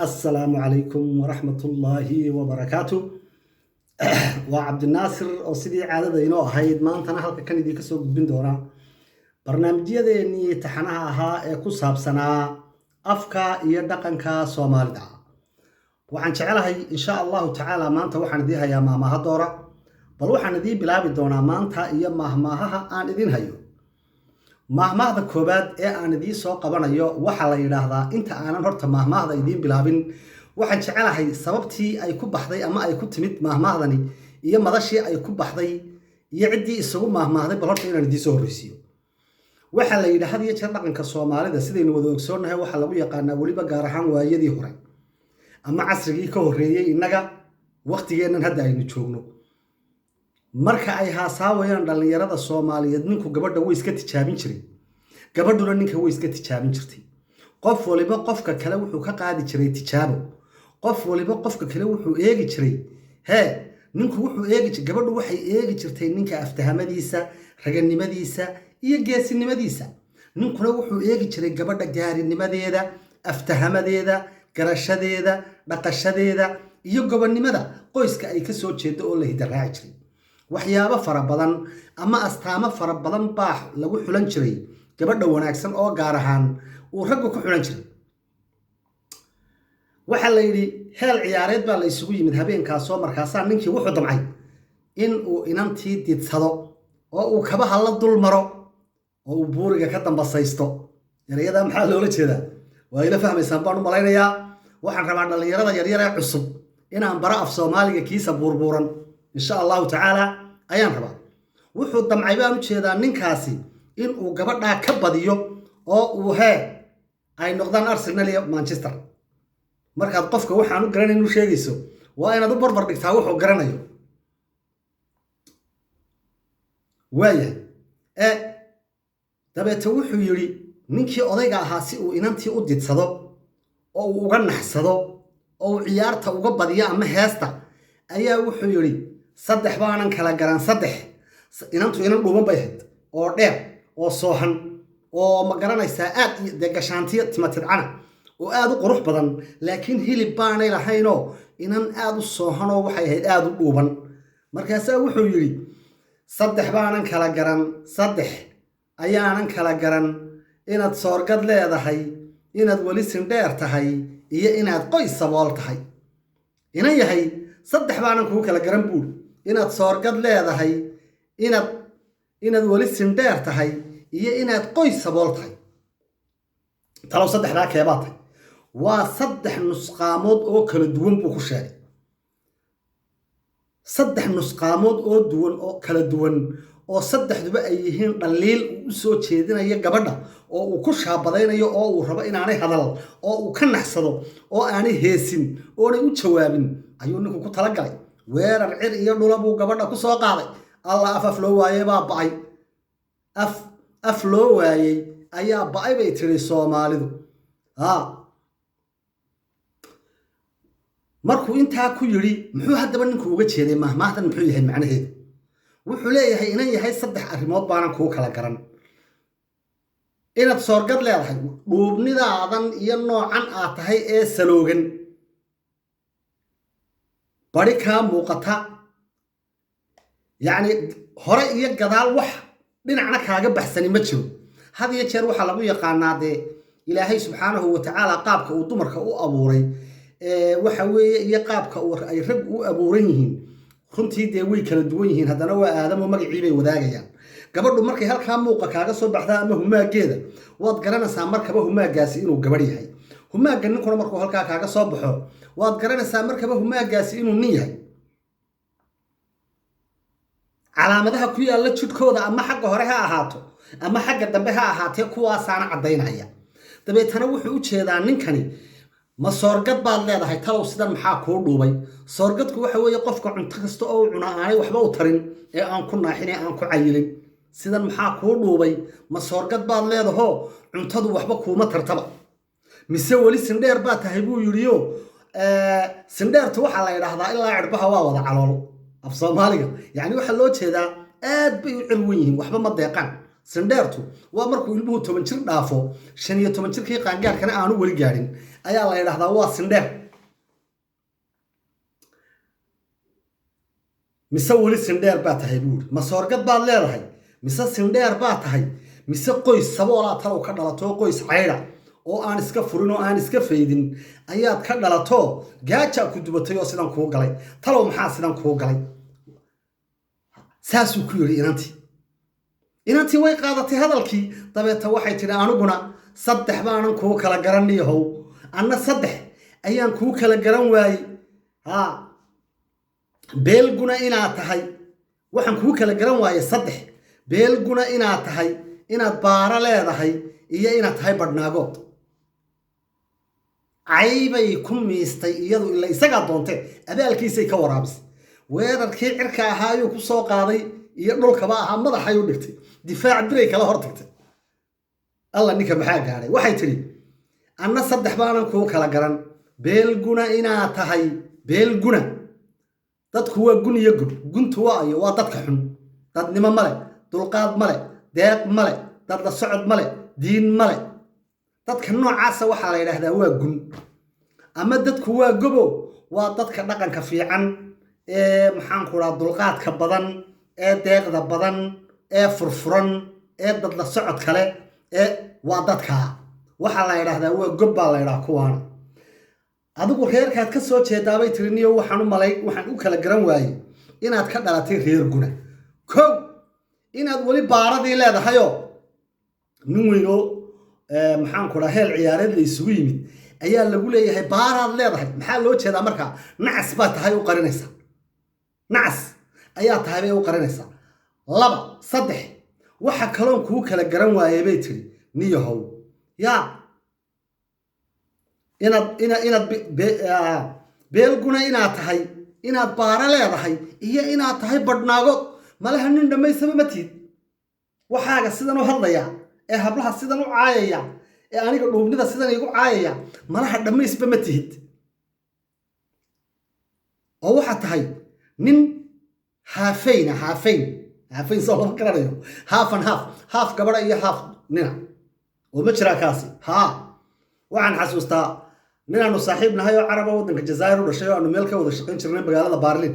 Assalaamu calaykum waraxmatullaahi wabarakaatu. Waa Cabdinaasir oo sidii caadada inoo ahayd maantana halka kan idinka soo gudbin doona barnaamijyadeennii taxanaha ahaa ee ku saabsanaa afka iyo dhaqanka Soomaalida. Waxaan jecelahay, insha Allahu tacaala, maanta waxaan idiin hayaa maahmaaha doora. Bal waxaan idiin bilaabi doonaa maanta iyo maahmaahaha aan idiin hayo. Maahmaahda koowaad ee aan idiin soo qabanayo waxaa la yidhaahdaa, inta aanan horta maahmaahda idiin bilaabin, waxaan jecelahay sababtii ay ku baxday ama ay ku timid maahmaahdani iyo madashii ay ku baxday iyo ciddii isugu maahmaahday, bal horta inaan idiin soo horreysiiyo. Waxaa la yidhi, had iyo jeer dhaqanka Soomaalida, sidaynu wada ogsoonnahay, waxaa lagu yaqaanaa weliba gaar ahaan waayadii hore ama casrigii ka horreeyey innaga wakhtigeennan hadda aynu joogno, marka ay haasaawayaan dhallinyarada Soomaaliyeed, ninku gabadha way iska tijaabin jiray, gabadhuna ninka way iska tijaabin jirtay. Qof waliba qofka kale wuxuu ka qaadi jiray tijaabo. Qof waliba qofka kale wuxuu eegi jiray hee, ninku wuxuu eegi, gabadhu waxay eegi jirtay ninka aftahamadiisa, raganimadiisa iyo geesinimadiisa. Ninkuna wuxuu eegi jiray gabadha gaarinimadeeda, aftahamadeeda, garashadeeda, dhaqashadeeda iyo gobonnimada qoyska ay ka soo jeedo oo la hidaraaci jiray. Waxyaabo fara badan ama astaamo fara badan baa lagu xulan jiray gabadha wanaagsan oo gaar ahaan uu raggu ku xulan jiray. Waxaa la yidhi, heel ciyaareed baa la isugu yimid habeenkaasoo markaasaa ninkii wuxuu damcay in uu inantii didsado oo uu kabaha la dul maro oo uu buuriga ka dambasaysto. Erayadaa maxaa loola jeedaa? Waa ila fahmaysaan baan u malaynayaa. Waxaan rabaa dhallinyarada yaryar ee cusub inaan baro af Soomaaliga kiisa buurbuuran, insha Allahu tacaala, ayaan rabaa. Wuxuu damcay baan u jeedaa ninkaasi in uu gabadhaa ka badiyo oo uu hee ay noqdaan Arsenal iyo Manchester. Markaad qofka waxaan u garanayn u sheegayso, waa inaad u barbar dhigtaa wuxuu garanayo. Waayahay, e dabeete wuxuu yidhi ninkii odayga ahaa, si uu inantii u didsado oo uu uga naxsado oo uu ciyaarta uga badiyo ama heesta, ayaa wuxuu yidhi: "Saddex baanan kala garan, saddex." Inantu inan dhuuban bay ahayd oo dheer oo soohan oo, ma garanaysaa, aad dee gashaantiyo timatidcana oo aad u qurux badan, laakiin hilib baanay lahaynoo inan aad u soohanoo waxay ahayd aad u dhuuban. Markaasaa wuxuu yidhi: "Saddex baanan kala garan, saddex ayaanan kala garan: inaad soorgad leedahay, inaad weli sindheer tahay iyo inaad qoys sabool tahay." Inan yahay, saddex baanan kuu kala garan, buuri: inaad soorgad leedahay, inaad weli sindheer tahay iyo inaad qoys sabool tahay. Talow saddexdaa keebaa tahay? Waa saddex nusqaamood oo kala duwan buu ku sheegay, saddex nusqaamood oo duwan oo kala duwan oo saddexduba ay yihiin dhaliil uu u soo jeedinayo gabadha oo uu ku shaabadaynayo oo uu rabo inaanay hadal oo uu ka naxsado oo aanay heesin oonay u jawaabin ayuu ninku ku talagalay. Weerar cir iyo dhula buu gabadha ku soo qaaday. Alla, af af loo waayey baa ba'ay, af af loo waayey ayaa ba'ay, bay tiri Soomaalidu. Markuu intaa ku yidhi, muxuu haddaba ninku uga jeeday mahmaahdan? Muxuu yahay macnaheedu? Wuxuu leeyahay: "Inan yahay, saddex arrimood baanan kuu kala garan: inaad soorgad leedahay, dhuubnidaadan iyo noocan aad tahay ee saloogan, bari kaa muuqata, yacni hore iyo gadaal wax dhinacna kaaga baxsani ma jiro." Had iyo jeer waxaa lagu yaqaanaa dee Ilaahay subxaanahu wa tacaala qaabka uu dumarka u abuuray waxa weeye iyo qaabka ay rag u abuuran yihiin, runtii dee way kala duwan yihiin, haddana waa aadamo, magacii bay wadaagayaan. Gabadhu markay halkaa muuqa kaaga soo baxdaa ama humaageeda, waad garanaysaa markaba humaagaasi inuu gabadh yahay. Humaagga ninkuna markuu halkaa kaaga soo baxo, waad garanaysaa markaba humaagaasi inuu nin yahay. Calaamadaha ku yaalla jidhkooda, ama xagga hore ha ahaato ama xagga dambe ha ahaatee, kuwaasaana caddaynaya. Dabeetana wuxuu u jeedaa ninkani: ma soorgad baad leedahay? Talow sidan maxaa kuu dhuubay? Soorgadku waxa weeye qofka cunto kasta oo u cunaa aanay waxba u tarin ee aan ku naaxin ee aan ku cayilin. Sidan maxaa kuu dhuubay? Ma soorgad baad leedahoo cuntadu waxba kuuma tartaba, mise weli sindheer baa tahay, buu yidhiyo. Sindheertu waxaa la yidhaahdaa ilaa cirbaha waa wada calool af Soomaaliga, yacni waxaa loo jeedaa aad bay u cirwan yihiin, waxba ma deeqaan. Sindheertu waa markuu ilmuhu 10 jir dhaafo, 15 jirkii qaangaarkana aanu weli gaadhin, ayaa la yidhahdaa waa sindheer. Mise weli sindheer baa tahay buuri? Ma soorgad baad leedahay mise sindheer baa tahay? Mise qoys saboolaa talow ka dhalato, qoys caydha oo aan iska furin oo aan iska faydin ayaad ka dhalato, gaajaa ku dubatay oo sidan kuu galay? Talow maxaa sidan kuu galay? Saasuu ku yidhi inantii. Inantii way qaadatay hadalkii. Dabeeta waxay tidhi, aniguna 3 baanan kuu kala garaniyahow, anna 3 ayaan kuu kala garan waayey. Haa, beelguna inaad tahay waxaan kuu kala garan waayey 3: beelguna inaad tahay, inaad baaro leedahay iyo inaad tahay badhnaagood. Caybay ku miistay iyadu, ila isagaa doontee, abaalkiisay ka waraabisay. Weerarkii cirka ahaa ayuu ku soo qaaday iyo dhulkaba ahaa, madaxay u dhigtay, difaac biray kala hor tagtay. Alla, ninka maxaa gaadhay? Waxay tidhi, anna 3 baanan kuu kala garan: beelguna inaad tahay. Beelguna, dadku waa gun iyo gob. Guntu waa iyo waa dadka xun, dadnimo male, dulqaad male, deeq male, dadla socod male, diin male. Dadka noocaasa waxaa la yidhaahdaa waa gun. Ama dadku waa gobo, waa dadka dhaqanka fiican ee, maxaan ku dhaha, dulqaadka badan ee deeqda badan ee furfuran ee dadla socod kale ee waa dadkaa waxaa la yidhaahdaa waa gob baa la yidhaha kuwaana. Adigu reerkaad ka soo jeedaabay tiri, niyo waxaan u malay, waxaan u kala garan waayey inaad ka dhalatay reer guna, kow, inaad weli baaradii leedahayoo nin weynoo, maxaan ku dhaha, heel ciyaareed la isugu yimid ayaa lagu leeyahay baaraad leedahay. Maxaa loo jeedaa markaa? Nacas baa tahay u qarinaysaa, nacas ayaa tahay bay u qarinaysaa. 2, 3, waxa kaloon kuu kala garan waayey bay tiri, niyahow, yaa inaad beelguna inaad tahay, inaad baaro leedahay iyo inaad tahay badhnaagood. Malaha nin dhammaysaba ma tiid. Waxaaga sidan u hadlaya ee hablaha sidan u caayaya ee aniga dhuubnida sidan igu caayaya, malaha dhammaysba ma tihid, oo waxaad tahay nin haafayna. Haafayn, haafayn soo lama garanayo? Half and half, half gabadha iyo half nina oo ma jiraa kaasi? Haa, waxaan xasuustaa ninaanu saaxiib nahay oo caraba, waddanka Jazaa'ir u dhashay, oo aanu meel ka wada shaqayn jirnay magaalada Baarlin,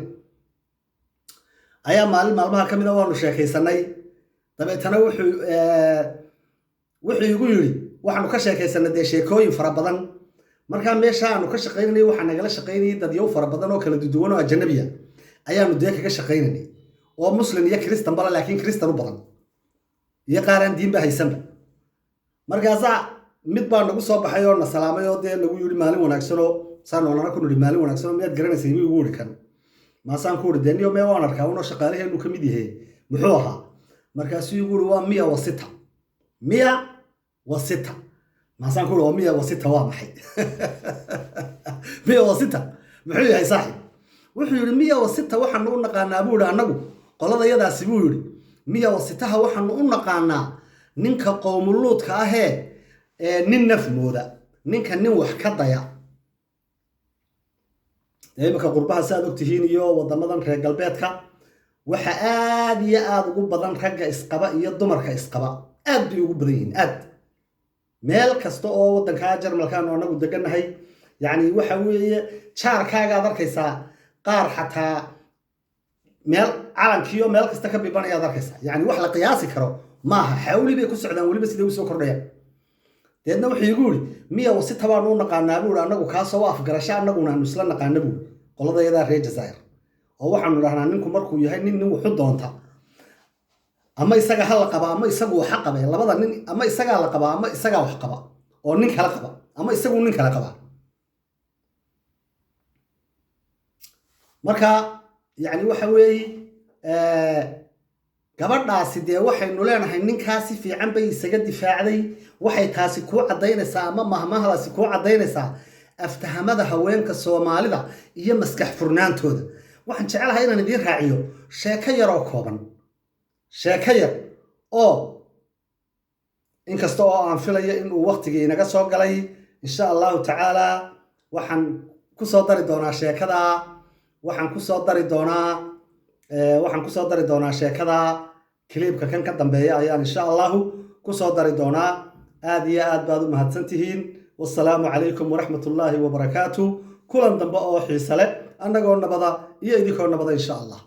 ayaa maalin maalmaha ka mid a waanu sheekaysanay. Dabeetana wuxuu igu yidhi, waxaanu ka sheekaysanay dee sheekooyin fara badan. Markaa meesha aanu ka shaqaynanay waxaa nagala shaqaynayay dadyow fara badan oo kala duduwan oo ajanabiya ayaanu dee kaga shaqaynanay, oo muslim iyo kristan bala, laakiin kristan u badan iyo qaaraan diinba haysanba. Markaasaa mid baa nagu soo baxay oo na salaamay oo dee nagu yidhi maalin wanaagsanoo saan oonana ku nidhi maalin wanaagsanoo, miyaad garanaysay buu igu yidhi kan. Maasaan ku uri, dee niyo mee waan arkaa unoo shaqaalaheenu ka mid yahay, muxuu ahaa? Markaasuu igu uri, waa miya wasita, miya wasita. Maasaan ku uri, waa miya wasita, waa maxay miya wasita? Muxuu yahay saaxib? Wuxuu yidhi, miya wasita waxaanu u naqaanaa buu yidhi annagu qoladayadaasi, buu yidhi, miya wasitaha waxaanu u naqaanaa ninka qowmuluudka ahee ee nin naf mooda, ninka nin wax ka daya. Dee iminka qurbaha si aad ogtihiin iyo wadamadan reer galbeedka waxa aad iyo aad ugu badan ragga isqaba iyo dumarka isqaba, aad bay ugu badan yihiin aad. Meel kasta oo waddankaa Jarmalkaanu anagu degannahay, yacni waxa weeye jaarkaagaad arkaysaa qaar xataa meel calankiiyo meel kasta ka bibanayaad arkaysaa. Yacni wax la qiyaasi karo maaha, xawli bay ku socdaan weliba siday usoo kordhayaan. Deedna wuxuu igu yidhi, miya wasita baanu u naqaanaa buu yidhi annagu, kaasoo waa afgarasho annaguna aanu isla naqaana buu yidhi qoladayadaa reer Jazaa'ir, oo waxaanu dhahnaa ninku markuu yahay nin wuxu doonta, ama isaga ha la qaba ama isagu waxa qabe, labada nin, ama isagaa la qabaa ama isagaa wax qaba oo nin kala qaba ama isagu nin kala qaba. Marka yacni waxa weeye gabadhaasi dee waxaynu leenahay ninkaasi fiican bay isaga difaacday. Waxay taasi kuu caddaynaysaa ama mahmahdaasi kuu caddaynaysaa aftahamada haweenka Soomaalida iyo maskax furnaantooda. Waxaan jecelahay inaan idiin raaciyo sheeko yar oo kooban, sheeko yar oo inkasta oo aan filayo inuu waktigii inaga soo galay, insha Allahu tacaala waxaan ku soo dari doonaa sheekadaa, waxaan ku soo dari doonaa, waxaan ku soo dari doonaa sheekada Clip-ka kan ka dambeeya ayaan insha Allahu kusoo dari doonaa. Aad iyo aad baad u mahadsan tihiin. Wasalaamu calaykum waraxmatullaahi wabarakaatu. Kulan dambe oo xiise leh, annagoo nabada iyo idinkoo nabada, insha Allah.